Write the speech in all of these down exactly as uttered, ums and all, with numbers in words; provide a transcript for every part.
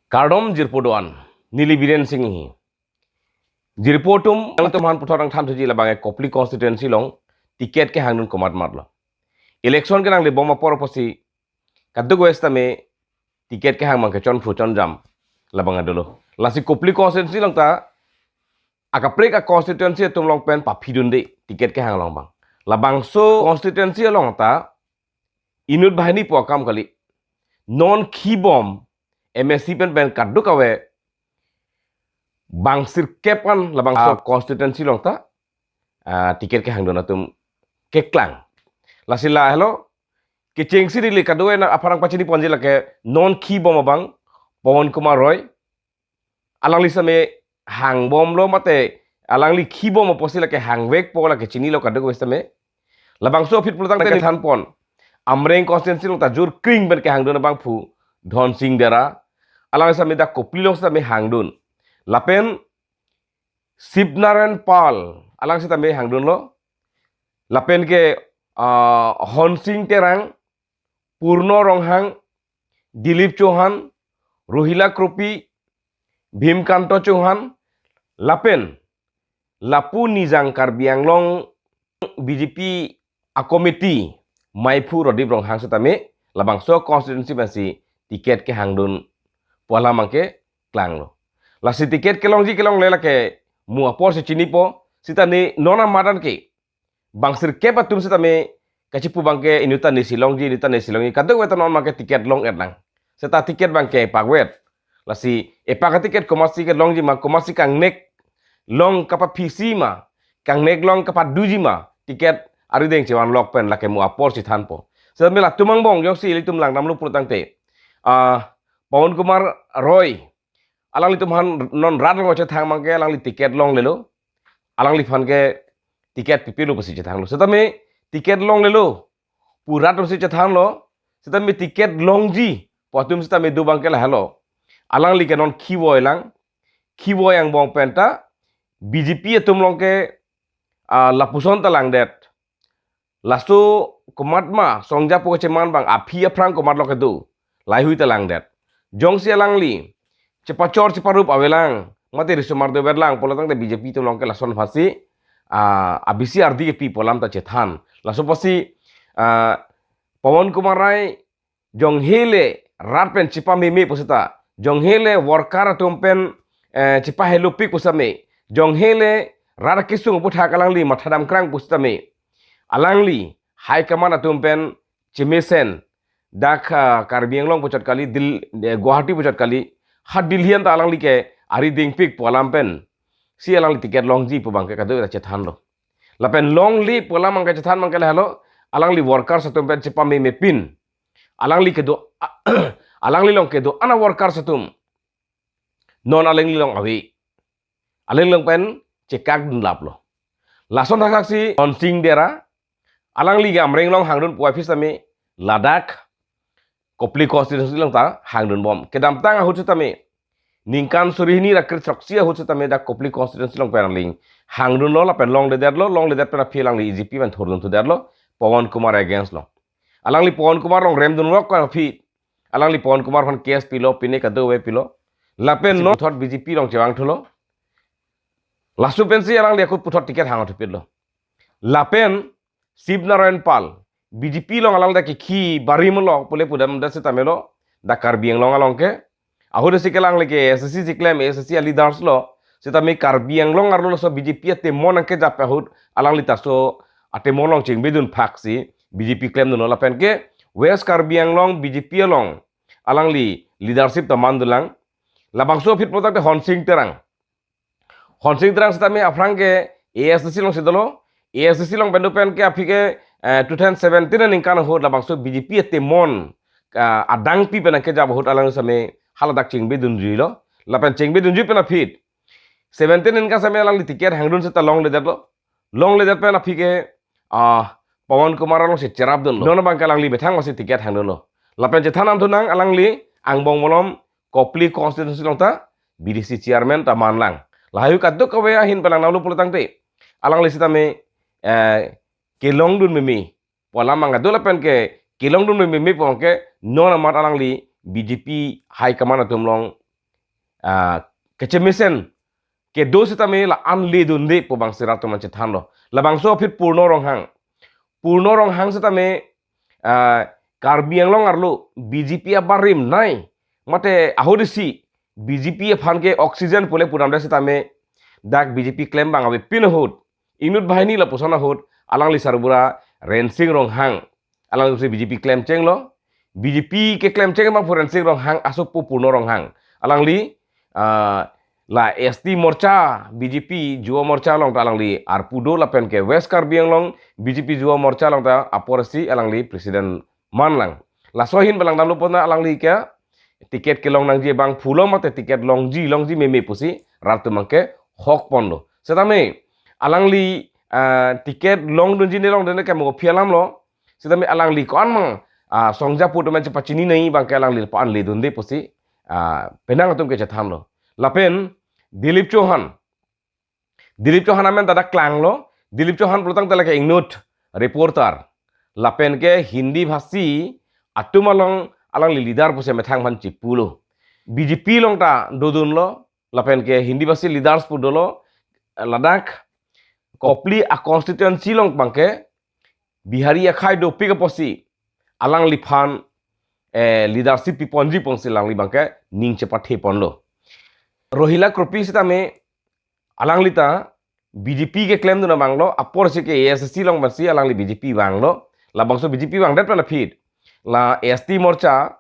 Kardom jirpo do-an, neli Biren Singh hi. Jirpo atum, nangtum aphan puthot nangthan thuji labang ke Kopili constituency along ticket kehangdun komat matlo. Election kenanglebom apor pusi kadokave setame ticket kehang abang ke chonphu chonjam labang dolo. Lasi Kopili constituency along ta akaprek a-constituency atum along pen paphidunde ticket kehang along abang. Labangso constituency along ta inut banghini pu akam kali. Non khibom M A C pen pen kadokave bang sirkep an labangso Ah. constituency along ta, ah, ticket kehangdun atum keklang. Lasi lahelo kechengsi neli kadokave aphan nangpachini ponji lake non khibom abang Pawan Kumar Roy. Alangli setame hangbomlo mate alangli khibom apotsi lake hangvekpo lake chinilo kadokave setame. Labangso aphi pulo tangte neli thanpon. Amreng constituency along ta jur kring pen kehangdun abangphu Dhonsing Dera. Alangli setame dak Kopili along setame hangdun. Lapen Sibnarayan Pal, alang setame hangdunlo. Lapen ke, ah, Honsing Terang, Purno Ronghang, Dilip Chauhan, Rohila Kropi, Bhimkanto Chauhan, lapen lapu Nijang Karbi Anglong B J P a-committee maiphu Rodip Ronghang setame labangso constituency pensi ticket kehangdun pu alam abang keklanglo. Lasi ticket kelongji kelongle lake mo aporsi chinipo, seta ne non amat an ke bang sirkep atum setame kachipu abang ke inut ta nesi longji, inut ta nesi longji, kadokave ta non abang ke ticket long-et nang. Seta ticket abang ke pakvet. Lasi epak a-ticket komatsi kelongji ma, komatsi kangnek long kapaphisi ma, kangnek long kapaduji ma, ticket arideng chevanlok pen lake mo aporsi thanpo. Setame latum angbong jongsi ilitum langdamlo pulo tangte, ah, Pawan Kumar Roy, alanglitum aphan non rat along chethang abang ke alangli ticket longlelo. Alangliphan ke ticket pipilo pusi chethanglo. Setame ticket longlelo pu rat atumsi chethanlo. Setame ticket longji pu atum setame do abang ke lahelo. Alangli ke non khivoi lang. Khivoi angbong pen ta B J P atum along ke, ah, lapuson ta langdet. Laso komat ma songja pu kacheman abang aphi aphrang komatlo kedo, laheihui ta langdet. Jongsi alangli chepachor cheparup avelang mate risomar doverlang pulo tangte B J P atum along ke lason aphansi, ah, abisi ardi kepi pu alam ta chethan. Laso apotsi, ah, Pawan Kumar Roy jongsi le rat pen chepameme pu seta, jongsi le worker atum pen, eh, chepahelopik pu setame, jongsi le rat kesung aputhak alangli mathadam krang pu setame, alangli high command atum pen chemesen, dak, ah, Karbi Anglong puchot kali, Dil-, eh, Guwahati puchot kali, ha Delhi an ta alangli ke aridengpik pu alam pensi alangli ticket longji pu abang ke kadokave ta chethanlo. Lapen longle pu alam abang ke chethan abang ke lahelo, alangli workers atum pen chepamemepin. Alangli kedo, alangli along kedo-an a-workers atum non alangli along ave. Alangli along pen chekakdun laplo. Lason thakthak si Dhonsing Dera, alangli ke Amreng along hangdun pu aphi setame ladak Kopili constituency along ta hangdunbom. Kedamtang ahut setame, ningkan suri hini ra kre throksi ahut setame dak Kopili constituency along pen alangli hangdunlo lapen longledetlo, longledet pen aphi alangli E G P pen thurdun thudetlo, Pawan Kumar against lo. Alangli Pawan Kumar along remdunrok pen aphi alangli Pawan Kumar aphan case pilo, pine kadokave pilo. Lapen non puthot B J P along chevangthulo. Laso pensi alangli akut puthot ticket hang thuphitlo. Lapen Sibnarayan Pal, B J P along alangli dak kekhi barim lo pule pudamdet setame lo, dak Karbi Anglong along ke. Ahut si ke alangli ke A S D C si klem, A S D C a-leaders lo. Setame Karbi Anglong arlo laso B J P atemon nangkejap ahut alangli ta laso atemon along chingbidun phak si B J P klemdunlo lapen ke West Karbi Anglong B J P along alangli leadership ta mandulang. Labangso aphi pulo tangte Honsing Terang. Honsing Terang setame aphrang ke A S D C alongsi dolo. A S D C along pen do pen ke aphi ke, eh, two thousand seventeen aningkan ahut labangso B J P atemon, ah, adangpi pen nangkejap ahut alang setame haladak chingbidunjuilo. Lapen chingbidunjui pen aphi seventeen aningkan setame alangli ticket hangdun seta longledetlo. Longledet pen aphi ke, ah, Pawan Kumar alongsi cherapdunlo. Non abang ke alangli methang masi ticket hangdunlo. Lapen chethan nangthu nang alangli angbong malom Kopili constituency along ta B D C chairman ta manlang. Laheihui kadokave ahin pen langdamlo pulo tangte, alangli setame, eh, kelongdun meme pu alam abang kedo lapen ke kelongdun meme pu abang ke non amat alangli B J P high command atum along ah, kechemesen kedo sitame la-an ledunde pu bangsi rat atum an chethanlo. Labangso aphi Purno Ronghang. Purno Ronghang sitame, ah, Karbi Anglong arlo B J P abarim nai mate ahut isi B J P aphan ke oxygen pule pudamde sitame dak B J P klembang avepin ahut inut banghini lapuson ahut alangli sarbura Rensing Ronghang. Alangli B J P klemchenglo. B J P keklemcheng abang pu Rensing Ronghang asopo Purno Ronghang. Alangli, ah, la S T Morcha B J P Yuva Morcha along ta alangli arpu do lapen ke West Karbi Anglong B J P Yuva Morcha along ta apor isi alangli president manlang. Laso ahin pen langdamlo pon alangli ke ticket kelong nangji abang pulo mate ticket longji longji meme pusi rat atum abang ke hokponlo. Sitame alangli, ah, ticket longdunji ne longdunde ke mo aphi alamlo. Sitame alangli ko-an mang, ah, songja pu atum an chepachini nai abang ke alangli pa-an ledunde pusi, ah, penang atum ke chethanlo. Lapen Dilip Chauhan. Dilip Chauhan amen ta dak klanglo. Dilip Chauhan pulotangte lake inut reporter. Lapen ke Hindi bhasi atum along alangli leader pusi methang aphan chipulo. B J P along ta dodunlo. Lapen ke Hindi bhasi leaders pu dolo. Ladak Kopili a constituency along abang ke Bihari akhei dopik apotsi alangliphan, eh, leadership piponji pusi alangli abang ke ning chepatheponlo. Rohila Kropi sitame alangli ta B J P keklemdun abanglo, apor isi ke A S D C along pensi alangli B J P vanglo, labangso B J P vangdet pen aphi la S T Morcha,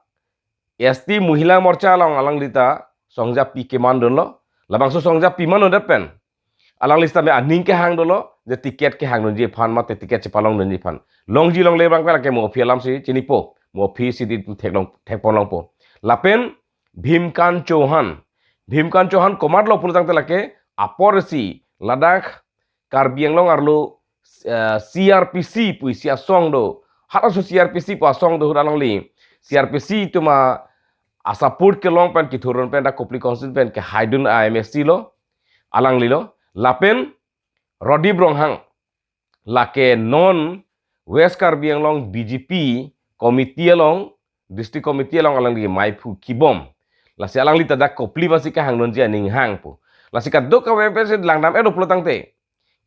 S T Mohila Morcha along alangli ta songja pi kemandunlo, labangso songja pi mandundet pen alangli sitame aning kehang dolo, je ticket kehangdunji aphan mate ticket chepalongdunji aphan. Longji longle abang ke lake mo aphi alamsi chinipo, mo aphi isi di theklong, thekponlongpo. Lapen Bhimkan Chauhan. Bhimkan Chauhan komatlo pulotangte lake apor isi ladak Karbi Anglong arlo, eh, C R P C pu isi asong do. Halaso C R P C pu asong do ahut alangli C R P C atum a-support kelong pen kithurun pen dak Kopili constituency pen kehaidun a M A C lo, alanglilo. Lapen Radip Ronghang, lake non West Karbi Anglong B J P committee along, district committee along alangli maiphu kibom. Lasi alangli ta dak Kopili bhasi kehangdunji aning hangpo. Lasi kadokave pensi langdam-etlo pulotangte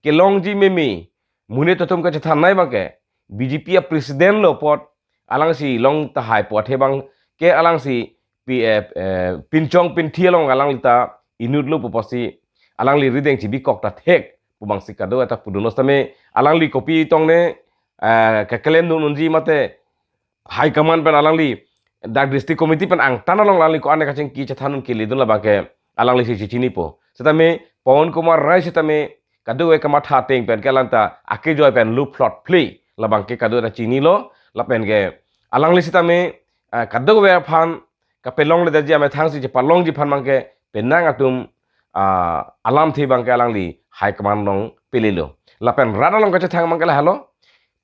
kelongji meme, monit atum kachethan nai abang ke B J P a president lo apot alangsi long tahai pu athe abang ke alangsi pi-, eh, eh, pinchong pinthi along alangli ta inutlo pu apotsi alangli rideng chibikok ta thek pu abangsi kado eta pudunlo sitame alangli kopi tongne, eh, keklemdun unji mate high command pen alangli dak district committee pen angtan along alangli ko-an kachingki chethandun keledun labang ke alanglisi chichinipo. Sitame Pawan Kumar Rai sitame kadokave kamatha ateng pen ke alang ta akejoi pen luphlot phli labang ke kado ta chinilo. Lapen ke alangli sitame, ah, kadokave aphan kapelongledetji amethangsi chepalongji aphan abang ke penang atum, ah, alamthe abang ke alangli high command along pelelo. Lapen rat along kachethang abang ke lahelo.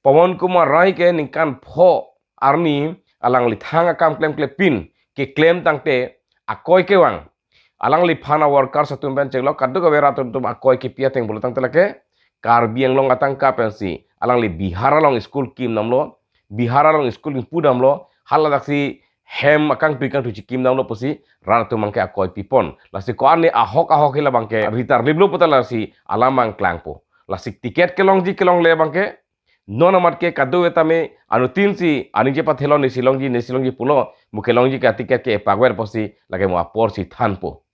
Pawan Kumar Rai ke ningkan pho arni alangli thang akam klemkle pin keklem tangte akoi kevang. Alangliphan a-workers atum pen chenglo, kadokave rat atum akoi kepi ateng pulotangte lake Karbi Anglong atangka pensi alangli Bihar along school kimdamlo, Bihar along school ingpudamlo, haladaksi hem akangtui kangtui chikimdamlo pusi rat atum abang ke akoi pipon. Lasi ko-an ne ahok ahok hi labang ke ritar liplo puta lasi alam abang klangpo. Lasi ticket kelongji kelongle abang ke non amat ke kadokave tame anuttin si aning chepathelo, nesi longji, nesi longji pulo, mo kelongji ke ticket ke pakver pusi lake mo aporsi thanpo.